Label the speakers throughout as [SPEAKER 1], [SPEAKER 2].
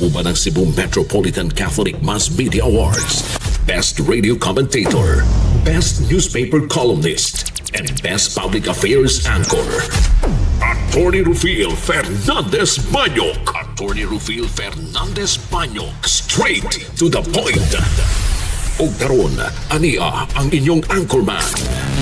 [SPEAKER 1] Uban ang Cebu Metropolitan Catholic Mass Media Awards, Best Radio Commentator, Best Newspaper Columnist, and Best Public Affairs Anchor. Attorney Rufil Fernandez Banyok. Attorney Rufil Fernandez Banyok. Straight to the point. Ug karon, ania ang inyong anchorman.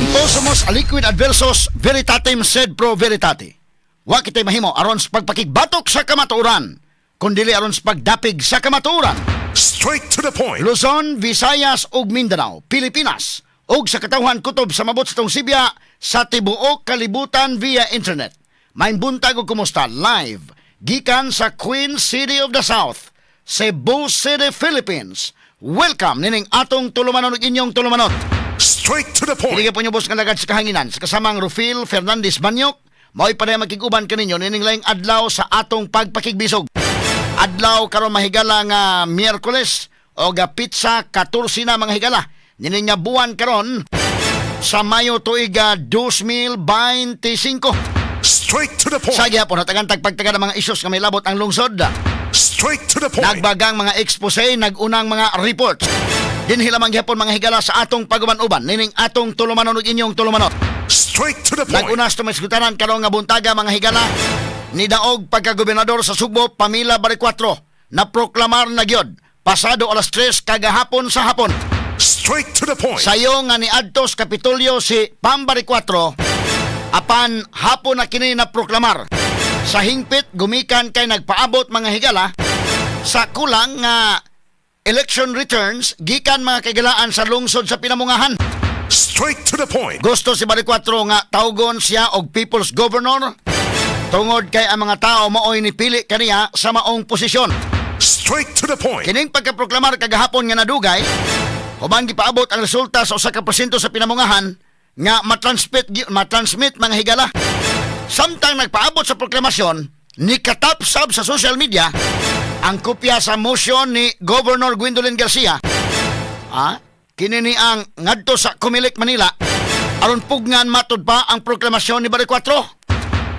[SPEAKER 2] Possumus aliquid adversus veritatem sed pro veritate. Wa kitay mahimo aron sa pagpakigbatok sa kamatuoran, kundili aron sa pagdapig sa kamatuoran.
[SPEAKER 3] Straight to the point.
[SPEAKER 2] Luzon, Visayas ug Mindanao, Pilipinas ug sa katawhan kutob sa mabot sa tong sibya sa tibuok kalibutan via internet. Maayong buntag ug kumusta live gikan sa Queen City of the South, Cebu City, Philippines. Welcome nining atong tulumanon ug inyong tulumanon.
[SPEAKER 3] Straight to the point.
[SPEAKER 2] Hindi po niyo boss nga lagad sa kahanginan sa kasamang Rufil Fernandez Banyok, mao'y pareha makig-uban kaninyo nining laing adlaw sa atong pagpakigbisog. Adlaw karon, mahigala, nga Miyerkules o ga petsa 14 na, mga higala, nining nga buwan karon sa Mayo, tuig 2025.
[SPEAKER 3] Straight to the point.
[SPEAKER 2] Sa gihapon hatagan tagpagtaga ng mga isyos nga may labot ang lungsod.
[SPEAKER 3] Straight to the point.
[SPEAKER 2] Nagbagang mga expose, nagunang mga reports. Dinhi lamang gihapon, mga higala, sa atong paguban-uban nining atong tulumanon ug inyong tulumanon.
[SPEAKER 3] Straight to the point.
[SPEAKER 2] Nag-unas to may karong nga buntaga, mga higala, nidaog pagka-gobernador sa Sugbo, Pamela Baricuatro, na proklamar na gyud pasado alas 3 kagahapon sa hapon.
[SPEAKER 3] Straight to the point.
[SPEAKER 2] Sayo nga niadto sa Kapitolyo si Pam Baricuatro, apan hapon na kini na proklamar. Sa hingpit gumikan kay nagpaabot, mga higala, sa kulang nga election returns gikan, mga kahigalaan, sa lungsod sa Pinamungahan.
[SPEAKER 3] Straight to the point.
[SPEAKER 2] Gusto si Baricuatro nga tawgon siya og People's Governor tungod kay ang mga tao maoy nipili kaniya sa maong posisyon.
[SPEAKER 3] Straight to the point.
[SPEAKER 2] Kining pagkaproklamar kagahapon nga nadugay, human gipaabot ang resulta sa usa ka presinto sa Pinamungahan nga matransmit, mga higala. Samtang nagpaabot sa proklamasyon, nikatap sab sa social media ang kopya sa motion ni Governor Gwendolyn Garcia. Ah, kini ni ang ngadto sa Comelec Manila aron pugnan matud pa ang proklamasyon ni Baricuatro.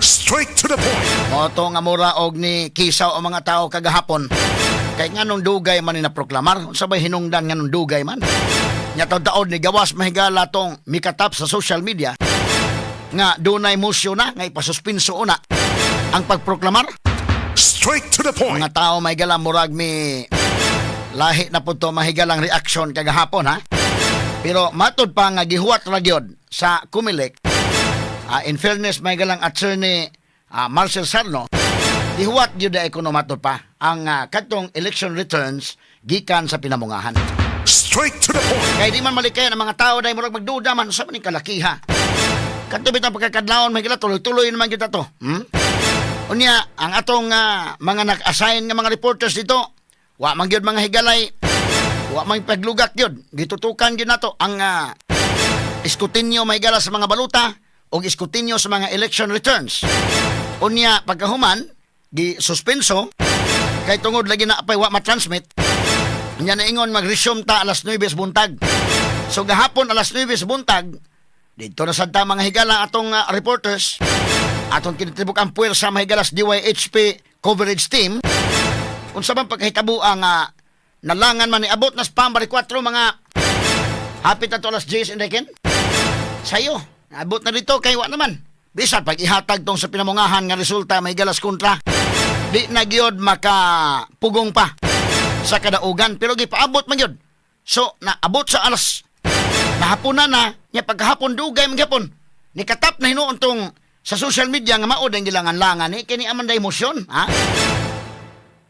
[SPEAKER 3] Straight to the point.
[SPEAKER 2] Mao to nga mura og ni kisaw ang mga tao kagahapon. Kay nganong dugay man ni naproklamar? Unsa bay hinungdan nganong dugay man? Nya taod ni gawas, mahigala, tong mikatap sa social media nga dunay motion na nga ipasuspinso una ang pagproklamar.
[SPEAKER 3] Straight to the point.
[SPEAKER 2] Mga tao, mahigala, murag mi lahi na po to, mahigalang reaction kagahapon, ha. Pero matod pa nga gihuwat ra gyud sa Comelec. In fairness, mahigalang, Attorney Marcel Sarno, gihuwat gyud ay kuno matod pa ang kadtong election returns gikan sa Pinamungahan.
[SPEAKER 3] Straight to the point.
[SPEAKER 2] Kay di man malikayan ang mga tao dahil murag magduda man sa maning kalakiha. Kadto bitang pagkakadlawon, mahigala, tuloy-tuloy naman kita to. Unya, ang atong mga nag-assign nga mga reporters dito, wa man gyud, mga higalay, wa man paglugak gyud. Gitutukan gyud nato ang iskutinyo, mahigala, sa mga baluta o iskutinyo sa mga election returns. Unya, pagkahuman, gi suspenso kay tungod lagi na apay wa ma-transmit. Unya naingon mag-resume ta alas 9 sa buntag. So gahapon alas 9 sa buntag, dito na sad ta, mga higala, atong reporters, atong kinitibok ang puwersa, mahigala, sa DYHP coverage team. Unsa man pagkahitabo ang nalangan man niabot na spam bari 4 mga hapit na to alas 10 in. Sayo, naabot na dito kay wa naman. Bisan pag ihatag tong sa Pinamungahan nga resulta, mahigalas, kontra. Di na gyud makapugong pa sa kadaugan pero gipaabot man gyud. So naabot sa alas nahaponan na nya pagkahapon dugay man gyapon. Nikatap na hinuon tong sa social media nga mao ang gilangan-langan ni kini aman da emosyon, ha?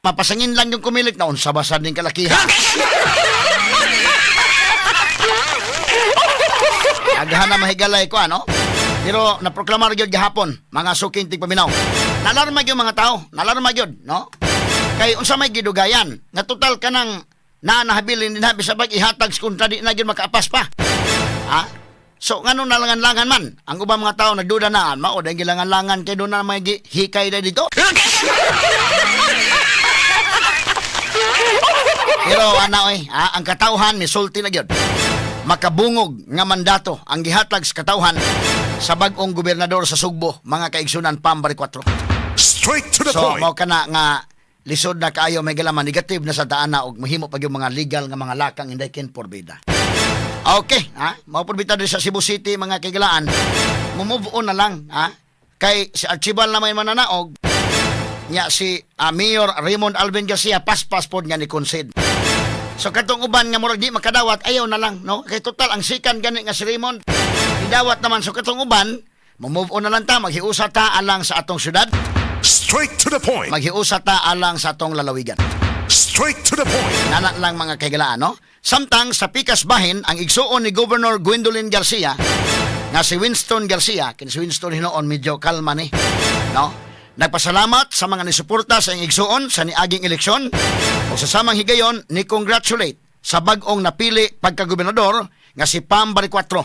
[SPEAKER 2] Mapasangin lang yung Comelec na unsa ba sad ning kalakihan. Agahan na, mahigalay ko ano. Pero naproklamar gyud gahapon, mga suking tigpaminaw. Nalarma gyud mga tao, nalarma gyud, no? Kay unsa may gidugayan nga total kanang na nahabilin din bisa pag ihatag sa kontra di na gyud makaapas pa. Ha? So ngano nalangan-langan man? Ang ubang mga tao nagduda na mao dahil gilangan-langan kay doon na may hikay na dito. Pero ana oy, ha, ang katawhan misulti na gyud. Makabungog nga mandato ang gihatag sa katawhan sa bag-ong gobernador sa Sugbo, mga kaigsunan, Pam Baricuatro.
[SPEAKER 3] Straight to the
[SPEAKER 2] So
[SPEAKER 3] point.
[SPEAKER 2] mao kana nga Lisod na kaayo, may gala, negative na sa daan na og mahimo pag yung mga legal nga mga lakang, Inday Ken, porbida. Okay, ha? Mao bitaw diri sa Cebu City, mga kaigalaan. Mo-move on na lang, ha? Kay si Archibald na may mananaog, nya si Mayor Raymond Alvin Garcia paspas pod nga ni concede. So katong uban nga murag di makadawat, ayaw na lang, no? Kay total ang sikan gani nga si Raymond idawat naman. So katong uban, mo-move on na lang ta, maghiusa ta alang sa atong syudad,
[SPEAKER 3] Straight to the point.
[SPEAKER 2] Maghiusa ta alang sa atong lalawigan.
[SPEAKER 3] Straight to the point.
[SPEAKER 2] Nana lang, mga kaigalaan, no? Samtang sa Pikas Bahin, ang igsuon ni Governor Gwendolyn Garcia, nga si Winston Garcia, kini si Winston hinuon medyo kalma ni, no? Nagpasalamat sa mga nisuporta sa iyang igsuon sa niaging eleksyon o sa samang higayon ni congratulate sa bag-ong napili pagkagobernador nga si Pam Baricuatro.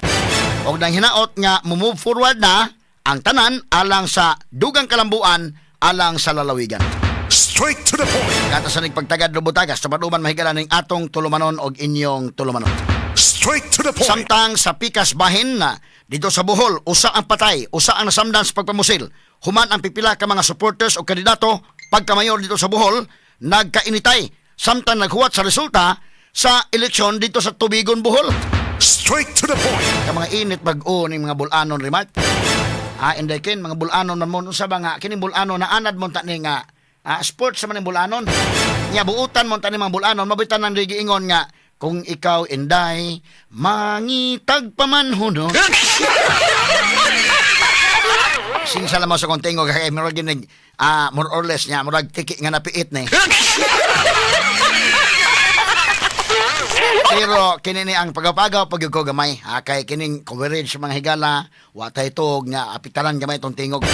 [SPEAKER 2] Og nang hinaot nga mo-move forward na ang tanan alang sa dugang kalambuan alang sa lalawigan.
[SPEAKER 3] Straight to the point.
[SPEAKER 2] Kata sa nagpagtagad Butagas, tumaduman mahigala ning atong tulumanon og inyong tulumanon.
[SPEAKER 3] Straight to the point.
[SPEAKER 2] Samtang sa Pikas Bahin na dito sa Bohol, usa ang patay, usa ang nasamdan sa pagpamusil. Human ang pipila ka mga supporters o kandidato pagkamayor dito sa Bohol nagkainitay samtang naghuwat sa resulta sa eleksyon dito sa Tubigon, Bohol.
[SPEAKER 3] Straight to the point.
[SPEAKER 2] Ka mga init bag-o ning mga bulanon remark. Ah, inday ken mga bulanon man mo, unsa ba nga kining bulanon na anad mo ta ni nga sports sa man ning bulanon. Nya buutan mo ta ni mga bulanon mabitan nang giingon nga kung ikaw, inday, mangitag pamanhunon. Sing mo sa kong tingog kay murag ginig more or less niya murag tiki nga napiit ni. Pero kini ni ang pagapagaw pag ko gamay ha, kay kining coverage sa mga higala wa tay tuog nga apitaran gamay itong tingog.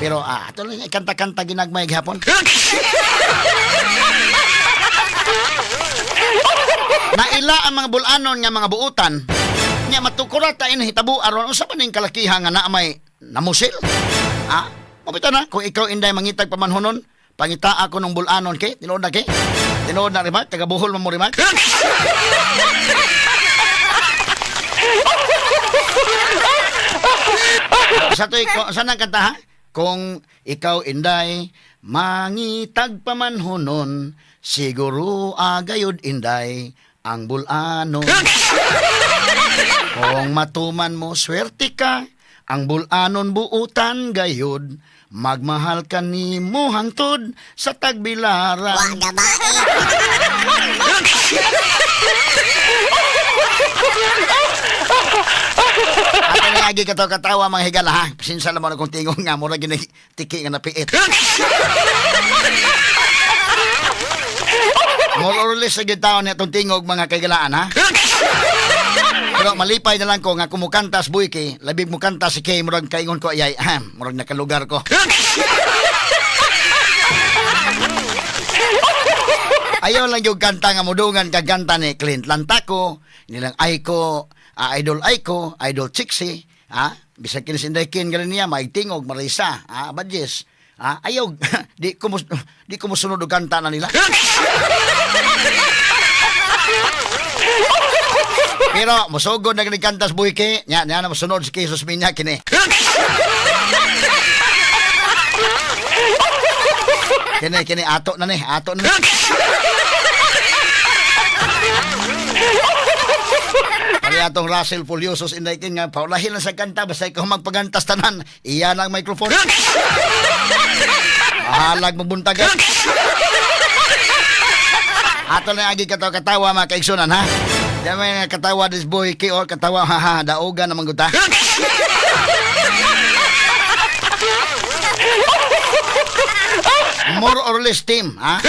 [SPEAKER 2] Pero ato lang kanta-kanta ginagmay gihapon. Naila ang mga bulanon nga mga buutan nya matukurat ta ini hitabo aron unsa pa ning kalakiha nga naa may namusil. Ah, mabita na kung ikaw, inday, mangitag pamanhunon, pangita ako ng bulanon kay tinuod na kay. Tinuod na remark, taga Bohol man mo remark. Sa to ko saan ang kanta ha? Kung ikaw, inday, mangitag pamanhunon, siguro agayod, inday, ang bulanon. Kung matuman mo, swerte ka, ang bulanon buutan gayud, magmahal ka ni mo hangtod sa tagbilaran.
[SPEAKER 4] Wa gabae.
[SPEAKER 2] Ato na agi katawa katawa mga higala ha. Pasensya lang mo na kung tingog nga mura gini tiki nga napiit. More or less sa gyud taon ni atong tingog, mga kaigalaan ha. Pero malipay na lang ko nga kumukantas buiki, labig mo kanta si Kay, murag kaingon ko ayay, ha, murag nakalugar ko. Ayaw lang yung kanta nga mudungan kag kanta ni Clint Lantaco, nilang Aiko, Idol Aiko, Idol Chixie, bisag kini si Inday Ken galing niya, maigtingog, Marisa, Badges. Ayaw, di ko musunod og kanta na nila. Pero musugod na gani kantas buhiki, nya nya na mosunod si Jesus Minya kini. Kini kini ato na ni, ato na ni. Pari atong Russell Fuliosos, Inday Ken, nga paulahin lang sa kanta basta ikaw magpagantas tanan. Iya lang microphone. Bahalag magbuntagan. Ato na agi katawa katawa mga kaigsunan ha. Di may katawa this boy ki or katawa ha ha daogan naman guta. More or less team ha.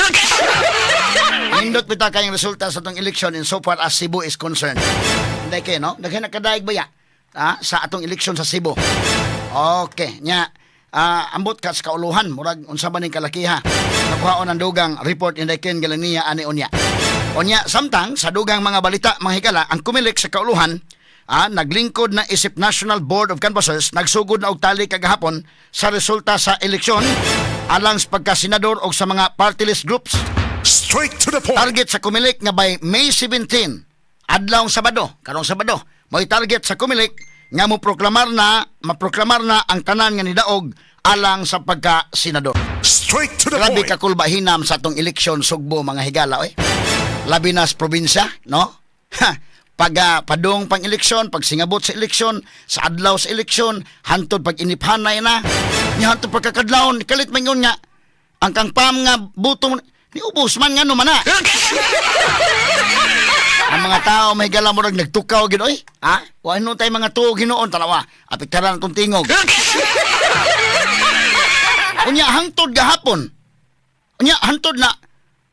[SPEAKER 2] Nindot bitaw kayong resulta sa atong election in so far as Cebu is concerned. Hindi kayo, no? Daghan nakadaig ba ya? Sa atong election sa Cebu. Okay, nya. Ambot ka sa kauluhan, murag unsa ba ning kalakiha. Nakuhaon ang dugang report, Inday Ken Galania ani unya. Unya samtang sa dugang mga balita mga higala, ang Comelec sa kauluhan naglingkod na isip National Board of Canvassers nagsugod na og tali kagahapon sa resulta sa eleksyon alang sa pagkasenador o sa mga party list groups.
[SPEAKER 3] Straight to the point.
[SPEAKER 2] Target sa Comelec nga by May 17, adlaw Sabado, karong Sabado, mo'y target sa Comelec nga mo proklamar na, maproklamar na ang tanan nga nidaog alang sa pagka-senador.
[SPEAKER 3] Straight to the
[SPEAKER 2] Grabe
[SPEAKER 3] point.
[SPEAKER 2] kakulbahinam sa atong eleksyon Sugbo, mga higala oy. Labi na sa probinsya, no? Ha, pag padung pang eleksyon, pag singabot sa eleksyon, sa adlaw sa eleksyon, hantod pag iniphanay na, nya hantod pagkakadlawon, kalit man yun nga, ang kang pam nga buto, niubos man nga no man na. Ang mga tao may higala mo nagtukaw gid oy. Ha? Wa ano tay mga tuo Ginoon tanawa. Apektaran atong tingog. Unya hangtod gahapon. Unya hangtod na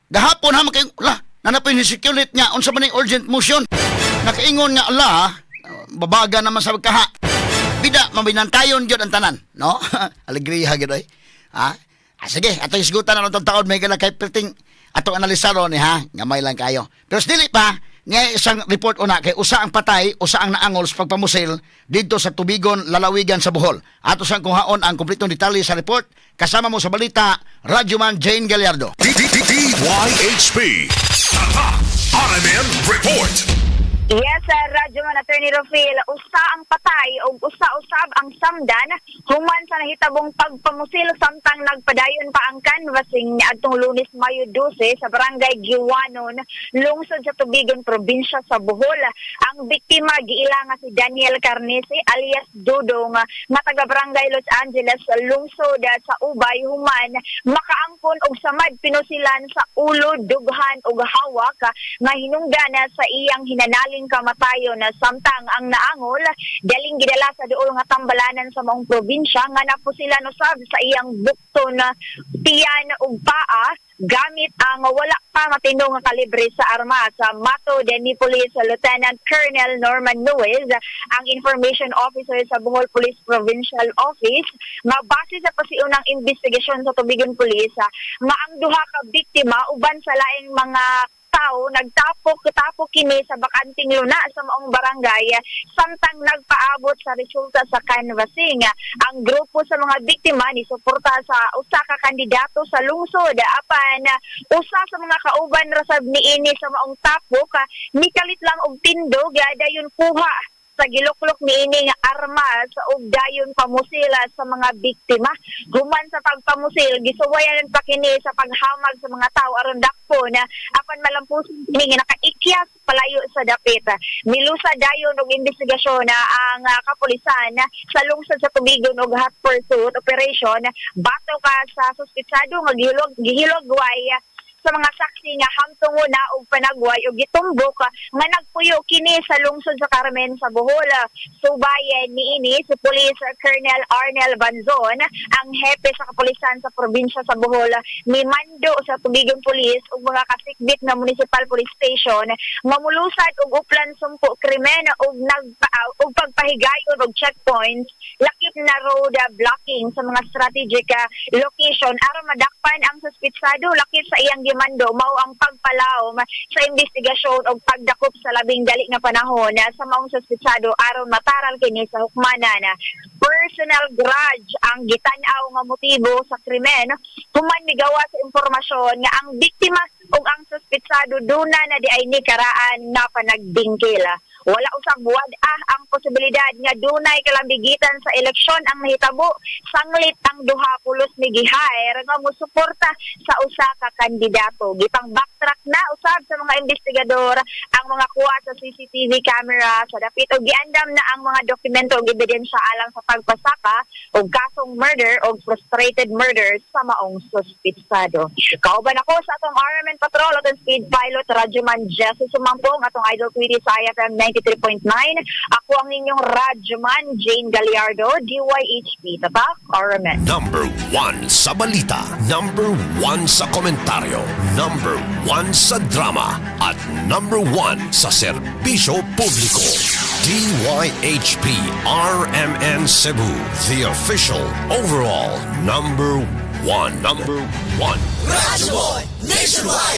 [SPEAKER 2] gahapon ha makay la nanapin ni security nga unsa man ning urgent motion. Nakaingon nga ala babaga naman sa kaha. Bida mabinantayon gyud ang tanan, no? Alegria gyud oy. Ha? Ah, sige, atong isgutan na lang taon may gala kay perting atong analisaro ni ha, gamay lang kayo. Pero sa dili pa, niya isang report una kay usa ang patay, usa ang naangol sa pagpamusil didto sa Tubigon, lalawigan sa Bohol. Ato sang kuhaon ang kumpletong detalye sa report kasama mo sa balita, Radyoman Jane Gallardo.
[SPEAKER 3] DYHP. Tatak RMN Report.
[SPEAKER 4] Yes, sir, Radyo Man, Attorney Rofil, usa ang patay ug usa usab ang samdan human sa nahitabong pagpamusil samtang nagpadayon pa ang canvassing niadtong Lunes, Mayo 12 sa Barangay Giwanon, lungsod sa Tubigon, probinsya sa Bohol. Ang biktima giila nga si Daniel Carnese alias Dudong nga taga Barangay Los Angeles, lungsod sa Ubay human makaangkon og samad pinusilan sa ulo, dughan ug hawak nga hinungdan sa iyang hinanaling kamatayon na samtang ang naangol daling gidala sa duol nga tambalanan sa maong probinsya nga napusilan usab sa iyang bukton, tiyan ug paa gamit ang wala pa matino nga kalibre sa armas. Sa matod ni Police Lieutenant Colonel Norman Nuez, ang information officer sa Bohol Police Provincial Office, nga base sa pasiunang investigasyon sa Tubigon Police, nga ang duha ka biktima uban sa laing mga tao nagtapok-tapok kini sa bakanting luna sa maong barangay samtang nagpaabot sa resulta sa canvassing. Ang grupo sa mga biktima ni suporta sa usa ka kandidato sa lungsod apan usa sa mga kauban rasab niini sa maong tapok nikalit lang og tindog, dayon kuha sa giluklok niini nga armas ug dayon pamusil sa mga biktima. Human sa pagpamusil, gisuwayan pa kini sa paghamag sa mga tao aron dakpon apan malampuson kini nga nakaikyas palayo sa dapit. Milusa dayon og investigasyon na ang kapulisan sa lungsod sa Tubigon og hot pursuit operation batok ka sa suspitsado nga gihilogway sa mga saksi nga hamtungo na og panagway og gitumbok nga nagpuyo kini sa lungsod sa Carmen sa Bohol. Subayen niini si Police Colonel Arnel Banzon, ang hepe sa kapulisan sa probinsya sa Bohol, mimando sa Tubigon Police ug mga kasikbit na municipal police station nga mulusad og uplan sumpo krimen ug nag ug pagpahigayon og checkpoints lakip na road blocking sa mga strategic location aron madakpan ang suspitsado. Lakip sa iyang gimando mao ang pagpalawom sa investigasyon og pagdakop sa labing dali nga panahon sa maong suspitsado aron mataral kini sa hukmanan. Personal grudge ang gitan-aw nga motibo sa krimen human migawa sa impormasyon nga ang biktima ug ang suspitsado duna na di ay ni karaan nga panagdingkil. Wala usab wad-ah ang posibilidad nga dunay kalambigitan sa eleksyon ang nahitabo sanglit ang duha pulos ni gihire nga mosuporta sa usa ka kandidato. Gipang backtrack na usab sa mga investigador ang mga kuha sa CCTV camera sa dapit ug giandam na ang mga dokumento ug ebidensya alang sa pagpasaka og kasong murder o frustrated murder sa maong suspitsado. Kauban ako sa atong RMN Patrol, atong speed pilot Radyoman Jesse Sumampong, atong idol Tweety sa IFM 93.9. Ako ang inyong Radyoman Jane Gallardo, DYHP, Tatak, RMN.
[SPEAKER 1] Number one sa balita. Number one sa komentaryo. Number one sa drama. At number one sa serbisyo publiko. DYHP RMN Cebu. The official overall number one. Number one.